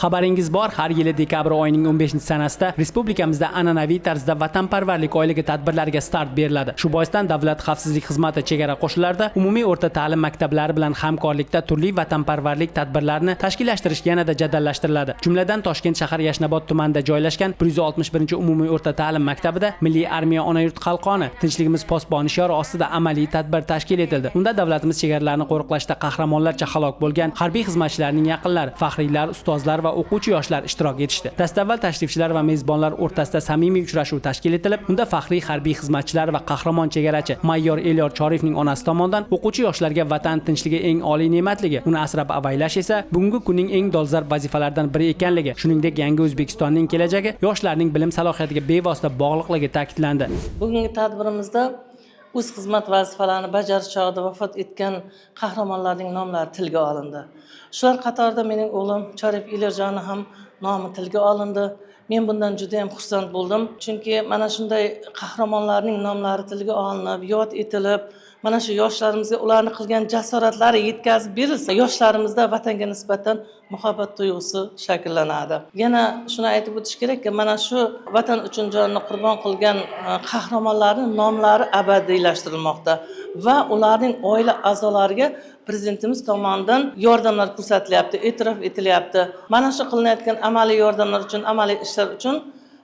Xabaringiz bor, har yili dekabr oyining 15-sanasida respublikamizda an'anaviy tarzda vatanparvarlik oyligi tadbirlariga start beriladi. Shu boisdan Davlat xavfsizlik xizmati chegara qo'shinlarida umumiy o'rta ta'lim maktablari bilan hamkorlikda turli vatanparvarlik tadbirlarini tashkillashtirish yanada jadallashtiriladi. Jumladan, Toshkent shahar Yashnobod tumanida joylashgan 161-umumiy o'rta ta'lim maktabida Milliy armiya ona yurt qalqoni, tinchligimiz posboni shiori ostida amaliy tadbir tashkil etildi. Unda davlatimiz chegaralarini qo'riqlashda qahramonlarcha halok bo'lgan harbiy xizmatchilarning yaqinlari, faxriylar, ustozlar va o'quvchi yoshlar ishtirok etishdi. Dastavval tashrifchilar va mezbonlar o'rtasida samimiy uchrashuv tashkil etilib, unda faxriy harbiy xizmatchilar va qahramon chegarachi mayor Elyor Choriyevning onasi tomonidan o'quvchi yoshlarga vatan tinchligi eng oliy ne'matligi, uni asrab avaylash esa bugungi kunning eng dolzarb vazifalaridan biri ekanligi, shuningdek yangi O'zbekistonning kelajagi yoshlarning bilim salohiyatiga bevosita bog'liqligi ta'kidlandi. Bugungi tadbirimizda o'z xizmat vazifalarini bajarish chog'ida vafot etgan qahramonlarning nomlari tilga olindi. Shular qatorida mening o'g'lim Choriyev Elyorjonni ham nomi tilga olindi. Men bundan juda yam xursand bo'ldim, chunki mana shunday qahramonlarning nomlari tilga olinib, yod etilib, mana shu yoshlarimizga ularni qilgan jasoratlari yetkazib berilsa, yoshlarimizda vatanga nisbatan muhabbat tuyg'usi shakllanadi. Yana shuni aytib o'tish kerakki, mana shu vatan uchun jonini qurbon qilgan qahramonlarning nomlari abadiylashtirilmoqda va ularning oila a'zolariga Prezidentimiz tomonidan yordamlar ko'rsatilyapti, e'tirof etilyapti. Mana shu qilinayotgan amaliy yordamlar uchun, amaliy ishlar uchun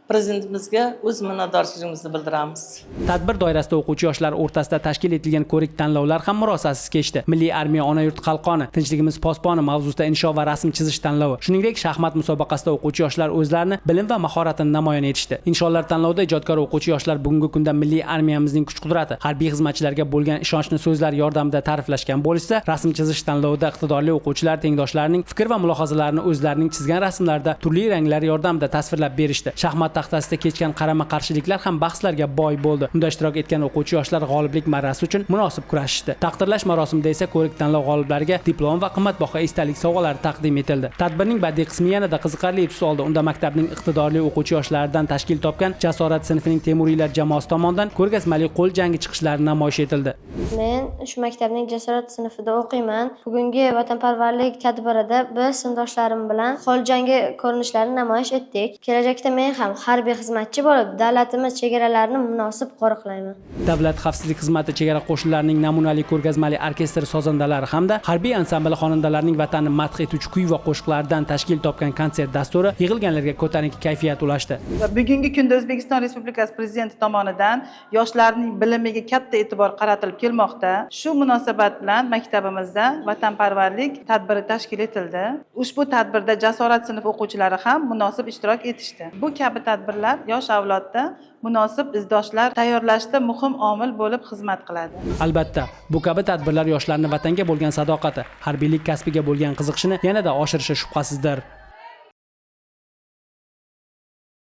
Prezidentimizga o'z minnatdorchiligimizni bildiramiz. Tadbir doirasida o'quvchi yoshlar o'rtasida tashkil etilgan ko'rik tanlovlar ham murosasiz kechdi. Milliy armiya ona yurt qalqoni, tinchligimiz posboni mavzusida insho va rasm chizish tanlovi, shuningdek shaxmat musobaqasida o'quvchi yoshlar o'zlarini bilim va mahoratini namoyon etishdi. Insholar tanlovida ijodkor o'quvchi yoshlar bugungi kunda milliy armiyamizning kuch-qudrati, harbiy xizmatchilarga bo'lgan ishonchni so'zlar yordamida ta'riflashgan bo'lishsa, rasm chizish tanlovida iqtidorli o'quvchilar tengdoshlarining fikr va mulohazalarini o'zlarining chizgan rasmlarida turli ranglar yordamida tasvirlab berishdi. Shaxmat taxtasida kechgan qarama-qarshiliklar ham bahslarga boy bo'ldi. Unda ishtirok etgan o'quvchi yoshlar g'oliblik marrasi uchun munosib kurashishdi. Taqdirlash marosimida esa ko'rik tanlov g'oliblariga diplom va qimmatbaho esdalik sovg'alari taqdim etildi. Tadbirning badiiy qismi yanada qiziqarli tus oldi. Unda maktabning iqtidorli o'quvchi yoshlaridan tashkil topgan Jasorat sinfining Temuriylar jamoasi tomonidan ko'rgazmali qo'l jangi chiqishlari namoyish etildi. Men shu maktabning Jasorat sinfida o'qiyman. Bugungi vatanparvarlik tadbirida biz sinfdoshlarim bilan qo'l jangi ko'rinishlarini namoyish etdik. Kelajakda men ham harbiy xizmatchi bo'lib, davlatimiz chegaralarini munosib qo'riqlayman. Davlat xavfsizlik xizmati chegara qo'shinlarining namunali ko'rgazmali orkestr sozandalari hamda harbiy ansambl xonandalarining vatanni madh etuvchi kuy va qo'shiqlaridan tashkil topgan konsert dasturi yig'ilganlarga ko'tarinki kayfiyat ulashdi. Va bugungi kunda O'zbekiston Respublikasi Prezidenti tomonidan yoshlarning bilimiga katta e'tibor qaratilib kelmoqda. Shu munosabat bilan maktabimizda vatanparvarlik tadbiri tashkil etildi. Ushbu tadbirda Jasorat sinf o'quvchilari ham munosib ishtirok etishdi. Bu kabi tadbirlar yosh avlodda munosib izdoshlar tayyorlashda muhim omil bo'lib xizmat qiladi. Albatta, bu kabi tadbirlar yoshlarni vatanga bo'lgan sadoqati, harbiylik kasbiga bo'lgan qiziqishini yanada oshirishi shubhasizdir.